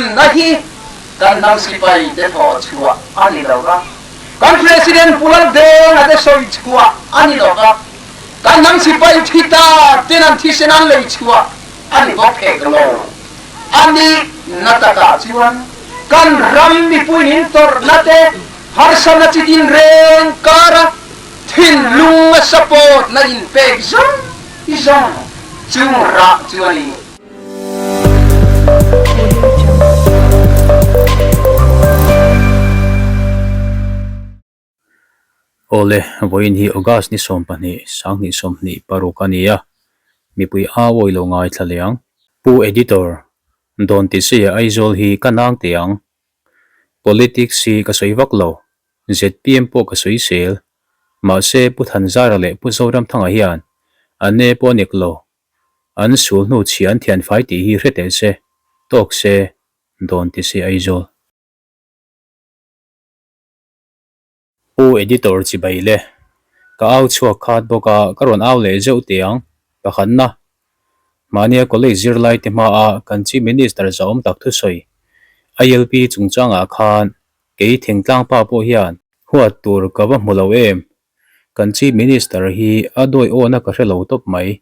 Na hi kan hnam sipai te thawh chhuah a ni lo va, kan President Pu Laldenga te sawi chhuah a ni lo va, kan hnam sipai thi ta ten an thisen an lei chhuah a ni bawk hek lo. A ni na takah chuan kan ram mipuiin tawrhna te harsatna chi tin reng kara thinlung a support na inpek zawng zawng chung rah chu a ni. Awle, vawiin hi August ni 12, 2026 a ni a, mipui a awi lo ngaithla leh ang. Pu Editor, Dawn Tise Aizawl hi ka nang teh ang. Politics hi ka sawi vak lo, zpm pawh ka sawi sel. Mahse Pu Thanzara leh Pu Zoramthanga hian an e pawh a nek lo. An sul hnu chhia an thian fai tih hi hre teh se, tawk se, dawn ti se Aizawl. Pu Editor chibai le. Ka au chhuak khat bawk a, ka rawn au leh zeuh teh ang. Pakhatna, mahnia college zirlai te hmaa kan Chief Minister zahawm tak thusawi ILP chungchangah khan kei thingtlang pa pawh hian huat tur ka va hmu lo em? Kan Chief Minister hi a dawi awna ka hre lo tawp mai.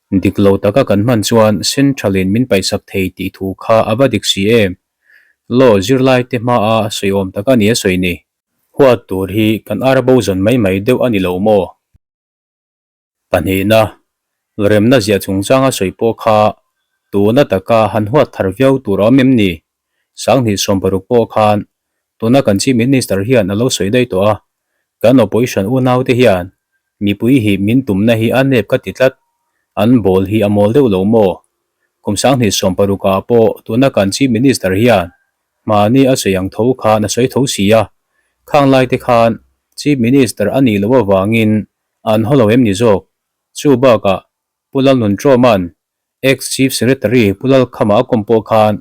Dik lo taka kan hman chuan Central in min paihsak thei tih thu kha a va dik si em? Law zirlai te hmaa sawiawm taka ni a sawi ni. Huat tur hi kan ar bo zawn mai mai deuh a ni lo maw? Pahnihna, remna ziah chungchanga sawi pawh kha tuna taka han huat thar viau tur a awm em ni? 2016 pawh khan tuna kan Chief Minister hian a lo sawi daih tawh a, kan Opposition unaute hian mipui hi min tumna hi a nep ka ti tlat, an bawl hi a mawl deuh lo maw? Kum 2016 ah pawh tuna kan Chief Minister hian mahni a sawi ang tho khan a sawi tho si a, khang lai te khan Chief Minister a nih loh avangin An haw lo em ni zawk? Chu bakah Pu Lalnunṭawma'n Ex Chief Secretary Pu Lalkhama a kawm pawh khan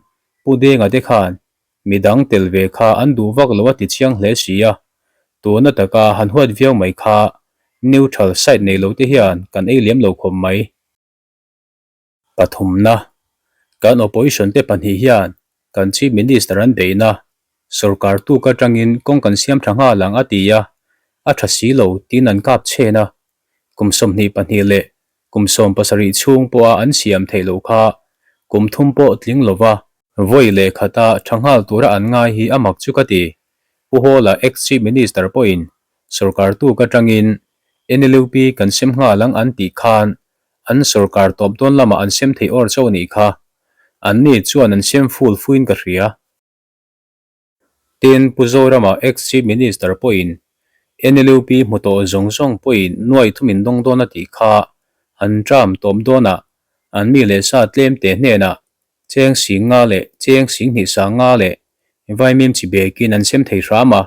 Pu Denga te khan midang tel ve kha an duh vak lo a ti chiang hle si a, tuna taka han huat viau mai kha neutral side nei lo te hian kan ei liam lo khawp mai. Pathumna, Kan opposition te pahnih hian kan Chief Minister an beihna sorkar tuk atangin kawng kan siam tha nghal ang a ti a, a tha si lo tiin an kap chhen a. Kum 22 leh kum 17 chhung pawha an siam theih loh kha kum thum pawh tling lova vawi leh khata tha nghal tura an ngai hi a mak chu ka ti. Pu Hawla ex-Chief Minister pawhin sorkar tuk atangin NLUP kan sem nghal ang an tih khan An sorkar tawp dawn lamah an sem thei awr chauh a nih kha. An ni chuan an sem ful fuin ka hria. Tin, Pu Zorama ex-Chief Minister pawhin NLUP hmu tawh zawng zawng pawhin nuai thum in dawng dawn a tih kha an term tawp dawnah an mi leh sa tlem te hnenah cheng sing nga leh cheng sing hnih sang nga leh vaimim chi bekin an sem thei hram a.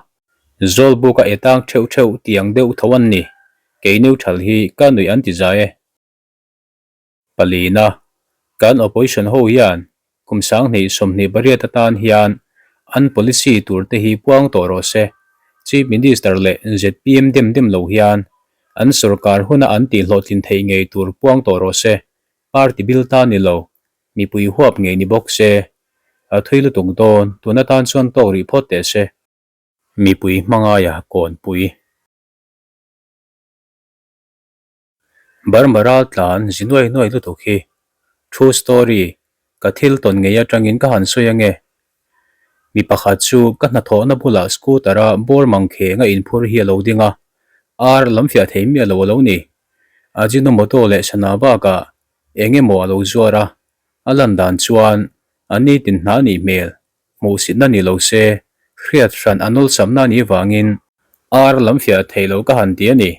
Zawlbuk a etang theuh theuh tiang deuh tho an ni. Kei neutral hi ka nuih an ti zai e. Palina, Kan opposition ho hian kum 2028 atan hian an policy tur te hi puang tawh rawh se. Chief Minister leh zpm dem dem lo hian an sorkar huna an tih hlawhtlin theih ngei tur puang tawh rawh se. Party bil ta ni lo, mipui huap ngei ni bawk se. A thui lutuk dawn, tun atan chuan tawk rih phawt teh se. Mipui hmangaia kawnpui. Burma ral tlan zi nuai nuai lutuk hi true story ka thil tawn ngei atangin ka han sawi ange. Mi pakhat chu ka hnathawhna bulah scooter a bawr mangkheng a inphur hi a lo ding a, ar lam fiah thei miah lo a lo ni. Ajinomoto leh sana bakah eng emaw a lo zuar a, a lan dan chuan a nitin hna a nih hmel. Hmuhsitna ni lo se, hriat hran a nawlsamna a nih vangin ar lam fiah theih loh ka han ti a ni.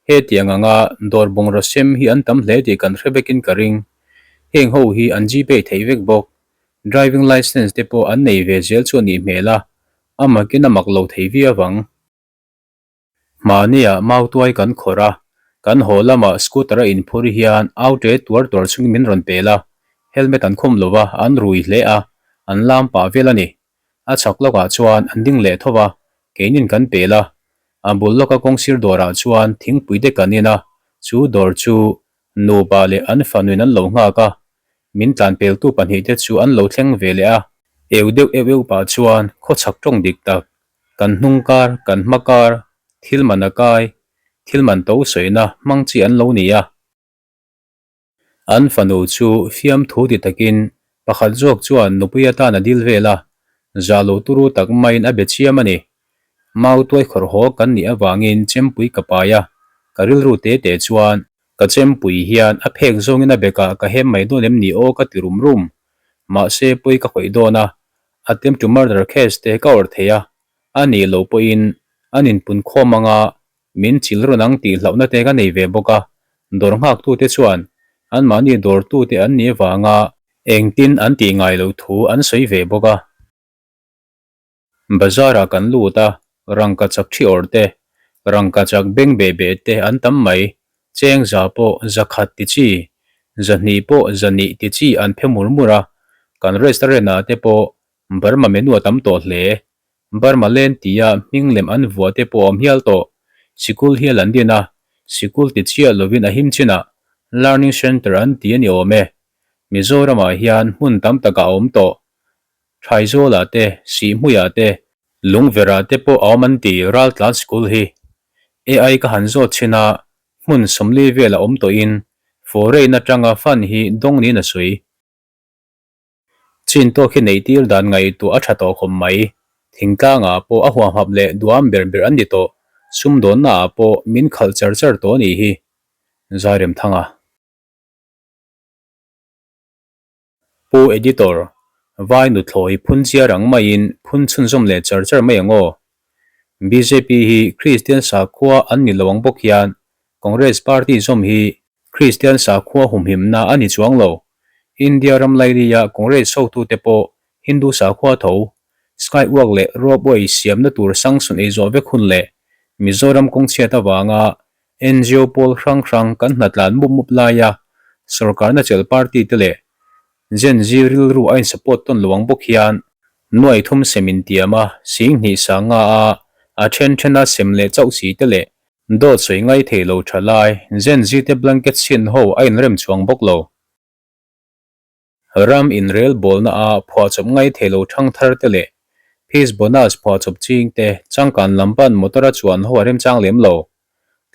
Hetiang anga dawr bungraw sem hi an tam hle tih kan hre vekin ka ring. Heng ho hi an Gpay theih vek bawk. Driving licence te pawh an nei ve zel chu a nih hmel a, a makin a mak lo thei viau ang. Mahniah mautuai kan khawrh a, kan haw lamah scooter a inphur hian au ṭe tuar tuar chungin min rawn pel a, helmet an khum lo va, an rui hle a, an lam pah vel a ni. A chhak lawkah chuan an ding leh tho va, keinin kan pel a. A bul lawka kawngsir dawrah chuan thingpui te kan in a, chu dawr chu nupa leh an fanuin an lo nghak a, min tlan peltu pahnihte chu an lo thleng ve leh a. Eu deuh euh euh pah chuan khawchhak tawng dik tak, kan hnung kar, kan hma kar, thil man a kai, thil man to sawina hmang chi an lo ni a. An fanu chu fiamthu ti takin pakhat zawk chuan nupui atan a dil vel a, zah lo turu tak maiin a be chiam a ni. Mau tuai khawrh haw kan nih avangin chempui ka pai a, ka rilru te te chuan ka chempui hian a phek zawngin a bekah ka hem mai dawn em ni aw ka ti rum rum. Mahse pawi ka khawih dawn a, attempt to murder case te ka awrh thei a, a nih loh pawhin an inpunkhawm anga Min chil rawn ang tih hlauhna te ka nei ve bawk a, dawr nghaktute chuan anmahni dawrtute an nih avanga engtin an tih ngai loh thu an sawi ve bawk a. Bazar-ah kan lut a, rangka chak thi awrh te, rangka chak beng beh beh te an tam mai, cheng za pawh za khat ti chi, za hnih pawh za nih ti chi an phe mur mur a, kan restaurant-ah te pawh Burma menu a tam tawh hle. Burma len tia hming lem an vuah te pawh a awm hial tawh. Sikul hial an din a, sikul ti chiah lovin a him chinah Learning Centre an ti a ni awm e. Mizoramah hian hmun tam takah a awm tawh. Thaizawlah te, Sihhmuiah te, Lungverah te pawh a awm an ti Raltlan Sikul hi. AI ka han zawt chhin a, hmun 40 vel a awm tawhin foreign atanga fund hi dawng niin a sawi. Chin tawk hi neih tir dan ngaihtuah a tha tawh khawp mai. Thingtlangah pawh a huamhap leh duam ber ber an ni tawh. Sumdawnnaah pawh min khalh char char tawh a nih hi. Zairemthanga. Pu Editor, Vai nuthlawi phun chiar ang maiin phun chhunzawm leh char char mai ang aw. Bjp hi Kristian sakhua an ni lo ang bawk hian Congress party zawm hi Kristian sakhua humhimna a ni chuang lo. India ram lailia Congress hotute pawh Hindu sakhua tho, Skywalk leh Ropeway siamna tur sanction ei zawh vek hun leh Mizoram kawngchhiat avanga ngo pawl hrang hrang kan hnatlan mup mup laia sorkarna chelh party te leh Gen Z rilru a insupport tawn lo ang bawk hian nuai thum sem intiam a 2000 sanga a a then thena sem leh chauh si te leh Dawt sawi ngai thei lo tha lai, Gen Z te blanket chhin ho a inrem chuang bawk lo. Ram inrel bawlna a phuahchawp ngai thei lo thang thar te leh Peace bonus phuahchawp ching te changkan lampan motor a chuan ho a remchang lem lo.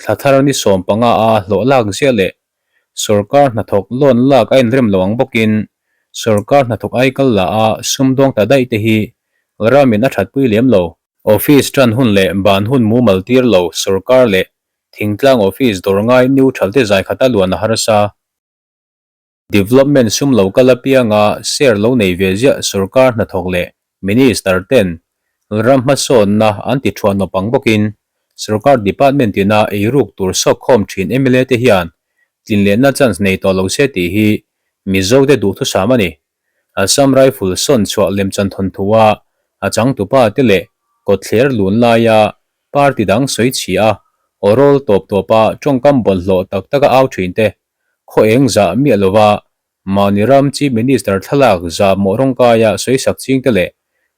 Thla thar ni 15 a hlawh lak ziah leh sorkar hnathawk loan lak a inrem lo ang bawkin sorkar hnathawk aikal la a sumdawng ta daih te hi ramin a thatpui lem lo. Office tan hun leh ban hun mumal tir lo sorkar leh thingtlang office dawr ngai neutral te zai khata luan a harsa. Development sum lo kal apianga share lo nei ve ziah sorkar hnathawk leh minister ten ram hmasawnna an ti thuah nawp ang bawkin sorkar department ina eiruk tur sawk khawm thin mla te hian tlin lehna chance nei tawh lo se tih hi Mizo te duhthusam a ni. Assam Rifle sawn chhuah lemchan thawnthua a changtupa te leh kawtthler lun laia party dang sawi chhia a, aw rawl tawp tawpa tawngkam bawlhhlawh tak taka au thin te, khaw eng zah miah lova mahni ram Chief Minister thlalak zah mawh rawngkaia sawi sak ching te leh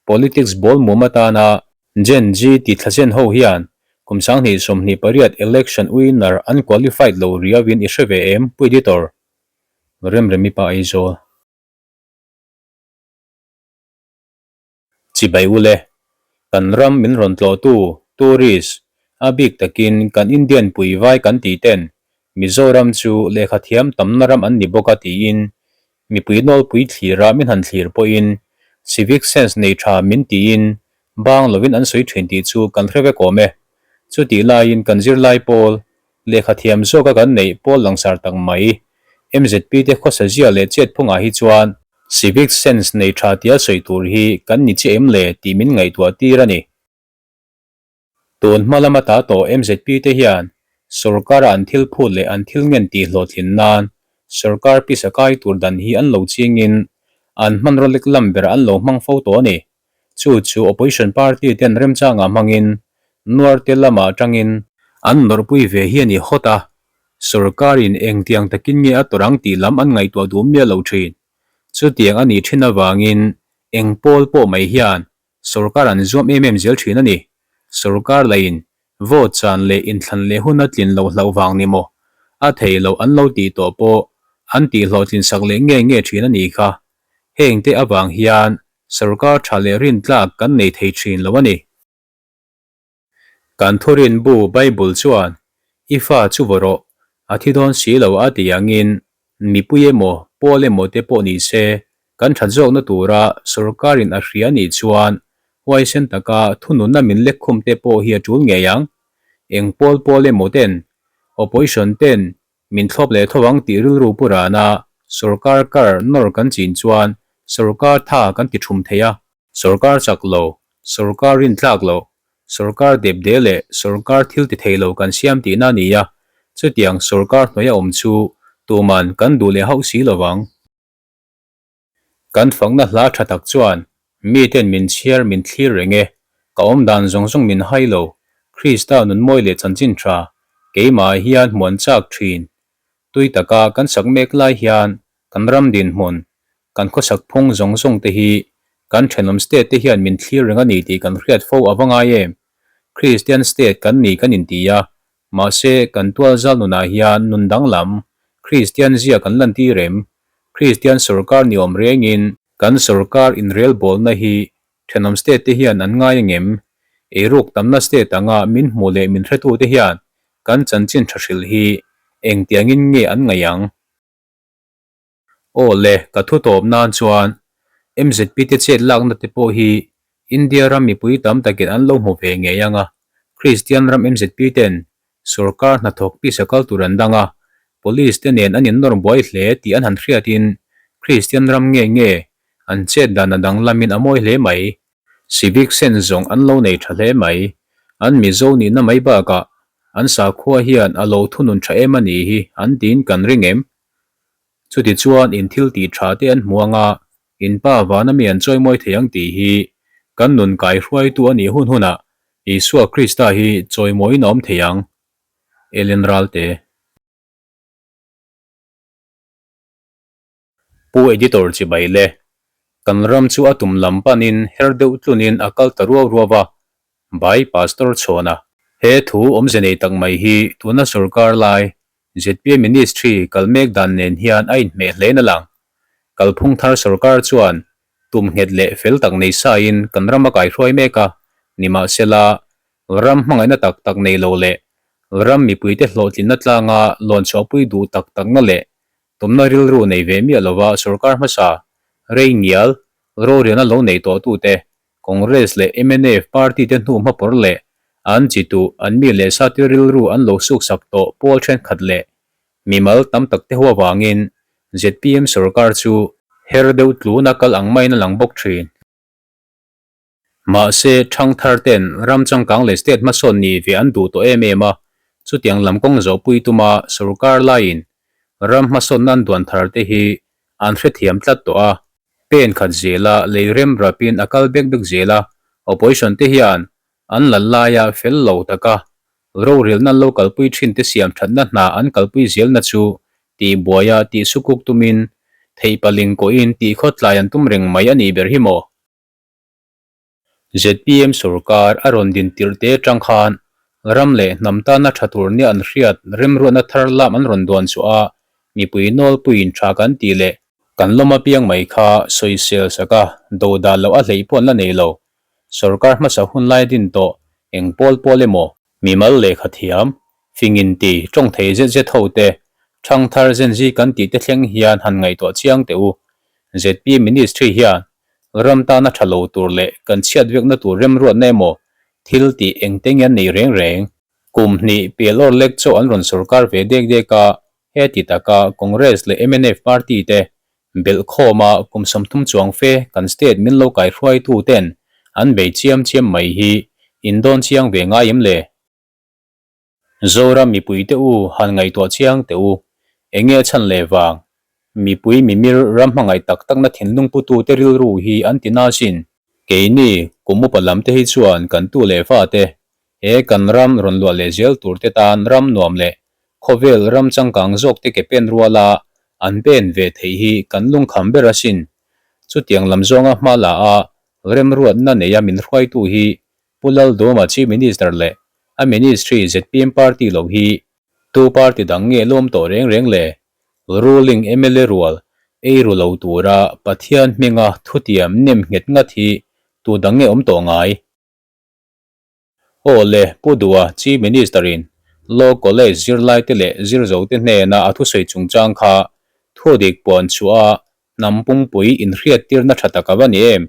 politics ball mum atana Gen Z ti thlazen ho hian kum 2028 election winner an qualified lo riauin i hre ve em Pu Editor? Remremi pa Aizawl. Chibai ule, kan ram min rawn tlawhtu, tourist, a bik takin kan Indian pui vai kan tih ten Mizoram chu lehkha thiam tamna ram an ni bawk a tiin mipui nawlpui thlira min han thlir pawhin civic sense nei tha min tiin bang lovin an sawi thin tih chu kan hre vek awm e. Chutih laiin kan zirlai pawl Lehkha thiam zawka kan neih pawl langsar tak mai. MZP te khawsa zia leh chet phungah hi chuan civic sense nei tha tia sawi tur hi kan ni chiah em le tih min ngaihtuah tir a ni. Tun hma lama ta tawh MZP te hian sorkara an thil phut leh an thil ngen tih hlawhtlin nan sorkar pisa kai tur dan hi an lo chingin an hmanraw lek lam ber an lo hmang fo tawh a ni. Chu chu opposition party ten remchangah hmangin nuarte lamah atangin an nawrhpui ve hi a ni hawt a, sorkarin engtiang takin nge a tawrh ang tih lam an ngaihtuah duh miah lo thin. Chutiang a nih thin avangin eng pawl pawh mai hian sorkar an zuam em em zel thin a ni. Sorkar lahin vote chan leh inthlan leh hun a tlin loh hlauh vang ni maw? A thei loh an lo tih tawh pawh an tih hlawhtlin sak leh nge nge thin a nih kha. Hengte avang hian. Sorkar tha leh rintlak kan nei thei thin lo a ni. Kan thurin bu Bible chuan, I fa chu vaw rawh, a thi dawn si lo a ti angin mipui emaw, pawl emaw te pawh ni se, kan that zawkna tura sorkarin a hria nih chuan huaisen taka thununna min lekkhum te pawh hi a tul ngei ang. Eng pawl pawl emaw ten, opposition ten Min thlawp leh tho ang tih rilru pu rana sorkar kar nawr kan chin chuan sorkar tha kan ti thum thei a. Sorkar chak lo, sorkar rintlak lo, sorkar depde leh sorkar thil ti thei lo kan siam tihna a ni a, chutiang sorkar hnuaia awm chu tuman kan duh leh hauh si lo vang. Kan fakna hla tha tak chuan miten min chhiar min thlir reng e, ka awm dan zawng zawng min hai lo, Krista nunmawi leh chanchin tha keimah hian hmuan chak thin. Tui taka kan sak mek lai hian kan ram dinhmun, kan khawsak phung zawng zawng te hi kan thenawm state te hian min thlir reng a ni tih kan hriat fo a va ngai em? Kristian state kan ni kan inti a, mahse kan tualzal nunah hian nun danglam, Kristian zia kan lantir em? Kristian sorkar ni awm rengin kan sorkar inrelbawlna hi thenawm state te hian an ngai angem? Eiruk tamna state anga min hmu leh min hretute hian kan chanchin tha hrilh hi engtiangin nge an ngaih ang? Aw le, ka thu tawp nan chuan MZP te chet lakna te pawh hi India ram mipui tam takin an lo hmu ve ngei ang a, Kristian ram MZP ten Sorkar hnathawk pisa kal tur an dang a, Police te nen an innawr buai hle tih an han hriatin Kristian ram nge nge an chet dan a danglamin a mawi hle mai. Civic sense zawng an lo nei tha hle mai. An Mizo nihna mai bakah an sakhua hian a lo thunun tha em a nih hi an tiin kan ring em? Chutichuan in thil tih tha te an hmu anga In pa vana mi an chawimawi thei ang tih hi kan nun kaihruaitu a nih hun hunah Isua Krista hi chawimawiin a awm thei ang. Ellen Ralte. Pu Editor chibai le. Kan ram chu a tum lam panin her deuh tlunin a kal ta ruau ruau a, By Pastor Chhawna. He thu awmze nei tak mai hi tuna sorkar lai zpm Ministry kal mek dan nen hian a inhmeh hlein a lang. Kalphung thar sorkar chuan tum nghet leh fel tak nei sain kan ram a kaihruai mek a, nimahsela ram hmangaihna tak tak nei lo leh ram mipuite hlawhtlinna tlanga lawn chhuahpui duh tak takna leh tumna rilru nei ve miah lova sorkar hmasa rei ngial rorelna lo nei tawhtute Congress leh mnf party te hnu hmapawr leh an chi tuh an mi leh sate rilru an lo suksak tawh pawl thenkhat leh mimal tam tak te ho avangin zpm sorkar chu her deuh tluna kal ang maiin a lang bawk thin. Mahse, thangthar ten ram changkang leh state hmasawn ni ve an duh tawh em em a, chutiang lam kawng zawhpui tuma sorkar laiin ram hmasawnna an duan thar te hi an hrethiam tlat tawh a. Pen khat zela lei rem rapin a kal bek bek zel a, opposition te hian an lal laia fel lo taka rorelna an lo kalpui thin te siam thatna hna an kalpui zelna chu tih buaia tih sukuk tumin theih paling kawhin tih khawtlai an tum reng mai a nih ber hi maw? Zpm sorkar a rawn din tirh te atang khan ram leh hnam tana tha tur nia an hriat remruatna thar lam an rawn duan chhuah a, mipui nawlpuiin tha kan tih leh kan lawm apiang mai kha sawisel sak a, do dan loh a hleih pawh an la nei lo. Sorkar hmasa hun lai din tawh eng pawl pawl emaw, mimal lehkha thiam, fingin ti, tawng thei zet zet ho te, thangthar zenzi kan tih te thleng hian han ngaihtuah chiang teh u. Zpm Ministry hian Ram tana tha lo tur leh kan chhiat vekna tur remruatna emaw thil tih engte nge an nei reng reng? Kum hnih pial awr lek chaw an rawn sorkar ve dek dek a, heti taka Congress leh mnf party te belh khawma kum 30 chuang fe kan state min lo kaihruaitu ten an bei chiam chiam mai hi indawn chiang ve ngai em le? Zoram mipuite u han ngaihtuah chiang teh u, enge a chhan leh vang? Mipui mimir ram hmangaih tak takna thinlung putute rilru hi an ti na sin. Keini kum upa lam te hi chuan kan tu leh fa te, he kan ram rawn luah leh zel tur te tan ram nuam leh khawvel ram changkang zawk te ke pen ruala an pen ve theih hi kan lungkham ber asin. Chutiang lam zawnga hma la a remruatna neia min hruaitu hi Pu Laldawma Chief Minister leh a Ministry zpm party lo hi tu party dang nge lawm tawh reng reng le? Ruling mla rual Ei ru lo tura Pathian hminga thutiam nem nghet ngat hi tu dang nge awm tawh ngai? Aw le, Pu Dua, Chief Minister-in Law College zirlaite leh zirzote hnena a thusawi chungchang kha thudik puan chhuah a hnam pumpui inhriattirna tha tak a va ni em?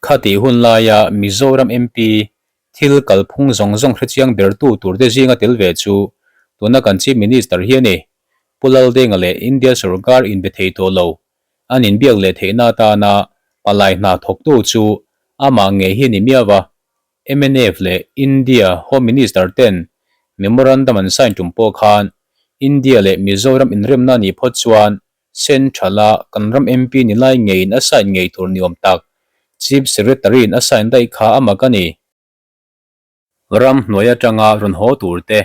Khatih hun laia Mizoram MP thil kalphung zawng zawng hrechiang bertu turte zinga tel ve chu tuna kan Chief Minister hi a ni. Pu Laldenga leh India sorkar inbe thei tawh lo. An inbiak leh theihna atana palai hna thawktu chu amah ngei hi a ni miau a. Mnf leh India Home Minister ten memorandum an sign tum pawh khan India leh Mizoram inremna a nih phawt chuan Central-a kan ram MP ni lai ngeiin a sign ngei tur ni awm tak Chief Secretary-in a sign daih kha a mak a ni. Ram hnuai atanga rawn haw tur te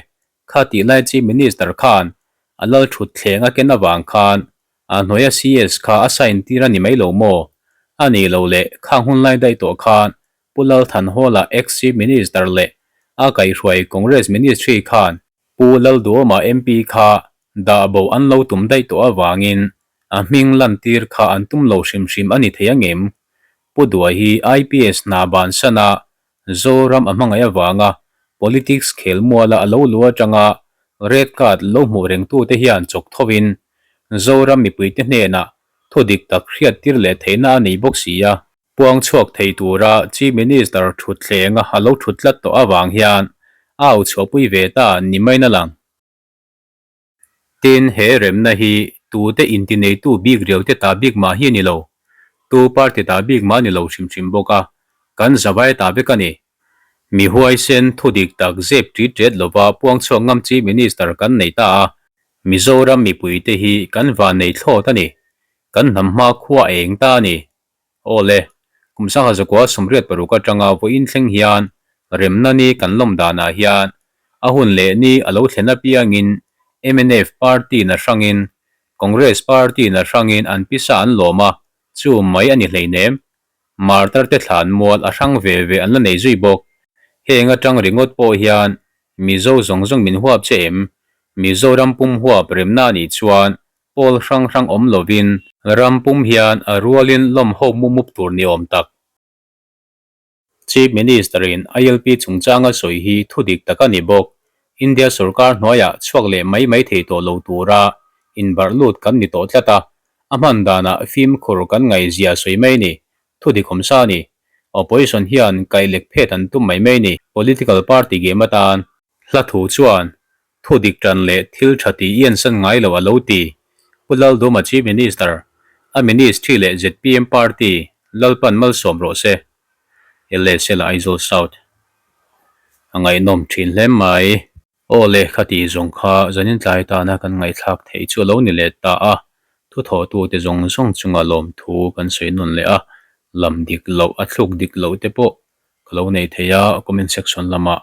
kha tih lai Chief Minister khan a lal thut thleng a ken avang khan a hnuaia CS kha a sign tir a ni mai lo maw? A nih loh leh khang hun lai daih tawh khan Pu Lal Thanhawla ex-Chief Minister leh a kaihhruai Congress Ministry khan Pu Lalduhawma MP kha dah bo an lo tum daih tawh avangin a hming lantir kha an tum lo hrim hrim a ni thei angem? Pu Duai hi IPS hna bansana Zoram a hmangaih avanga politics khel muala a lo lu atanga red card lo hmuh rengtute hian chawk thovin Zoram mipuite hnenah thu dik tak hriattir leh theihna a nei bawk si a. Puang chhuak thei tura Chief Minister thutthleng a lo thut tlat tawh avang hian a au chhuahpui ve ta ni maiin a lang. Tin, he remna hi tute intineitu bik riaute ta bik mah hi a ni lo. Tu party ta bik mah a ni lo hrim hrim bawk a, kan zavai ta vek a ni. Mi huaisen, thu dik tak zep ṭit ṭet lova puang chhuak ngam Chief Minister kan nei ta a, Mizoram mipuite hi kan vannei thlawt a ni. Kan hnam hma khua a eng ta a ni. Aw le, kum sangha zakua 86 atanga vawiin thleng hian remna ni kan lawm danah hian a hun leh ni a lo thlen apiangin mnf party na hrangin Congress party na hrangin an pisa an lawm a, chu mai a ni hleinem. Martar te thlan mual a hrang ve ve an la nei zui bawk. Heng atang ringawt pawh hian Mizo zawng zawng min huap che em? Mizoram pum huap remna a nih chuan Pawl hrang hrang awm lovin ram pum hian a rualin lawm ho mup mup tur ni awm tak. Chief Minister-in ILP chungchanga sawi hi thu dik tak a ni bawk. India sorkar hnuaiah chhuak leh mai mai thei tawh lo tura inbarh lut kan ni tawh tlat a, a hman danah fimkhur kan ngaihzia sawi mai ni. Thu dik awm sa a ni. Opposition hian kaihlek phet an tum mai mai ni. Political party game atan Hla thu chuan thu dik tan leh thil tha tih i ensan ngai lo a lo ti. Pu Lalduma Chief Minister, a Ministry leh zpm Party Lalpan malsawm rawh se. LSL Aizawl South a ngaihnawm thin hle mai. Aw le, khati zawng kha zanin tlai tana kan ngaihthlak theih chu a lo ni leh ta a, thuthawhtute zawng zawng chunga lawmthu kan sawi nawn leh a, lam dik loh a thluk dik loh te pawh Ka lo nei thei a, comment section lamah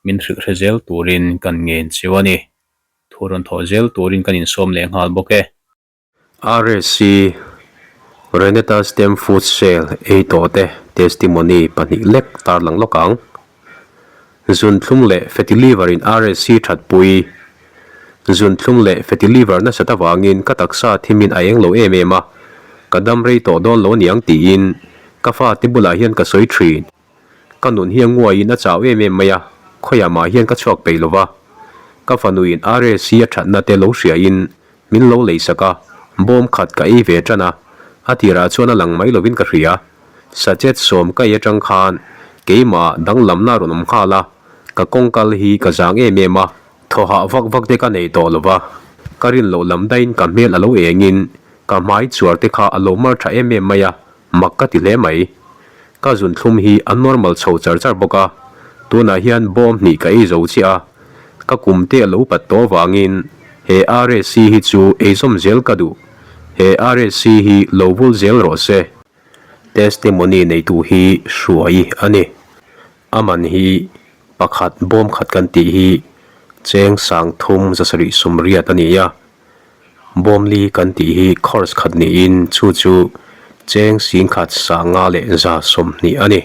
min hrilh hre zel turin kan ngen cheu a ni. Thu rawn thawh zel turin kan insawm leh nghal bawk e. RSC, Renata Stem Food Sale ei tawh te testimony pahnih lek tarlang lawk ang. Zunthlum leh fatty liver in RSC thatpui. Zunthlum leh fatty liver nasat avangin ka taksa thimin a eng lo em em a, ka dam rei tawh dawn lo aniang tiin ka fate bulah hian ka sawi thin. Ka nun hi a nguaiin a chau em em mai a, khawiah mah hian ka chhuak peih lo va. Ka fanuin RSC a thatna te lo hriain min lo leisak a, bawm khat ka ei ve tan a, a tirah chuan a lang mai lovin ka hria. Sachet sawm ka ei atang khan keimah danglamna a rawn awm nghal a, ka kawng kal hi ka zang em em a, Thaw hah vak vak te ka nei tawh lo va, ka rin loh lam daiin ka hmel a lo engin ka hmai chuar te kha a lo mar tha em em mai a, mak ka ti hle mai. Ka zunthlum hi a normal chho char char bawk a, tunah hian bawm hnih ka ei zo chiah a, ka kum te a lo pat tawh avangin he RSC hi chu ei zawm zel ka duh, he RSC hi lo vul zel rawh se. Testimony neitu hi hruai a ni. A man hi pakhat bawm khat kan tih hi cheng sang thum zasarih sumriat a ni a, bawm li kan tih hi course khat niin chu chu cheng sing khat sanga leh za sawmhnih a ni.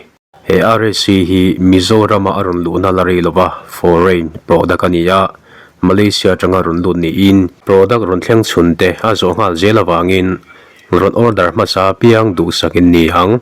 He RSC hi Mizorama a rawn luhna la rei lova foreign product a ni a, Malaysia atanga rawn lut niin product rawn thleng chhun te a zawh nghal zel avangin. Rawn order hmasa piang duhsak in ni ang.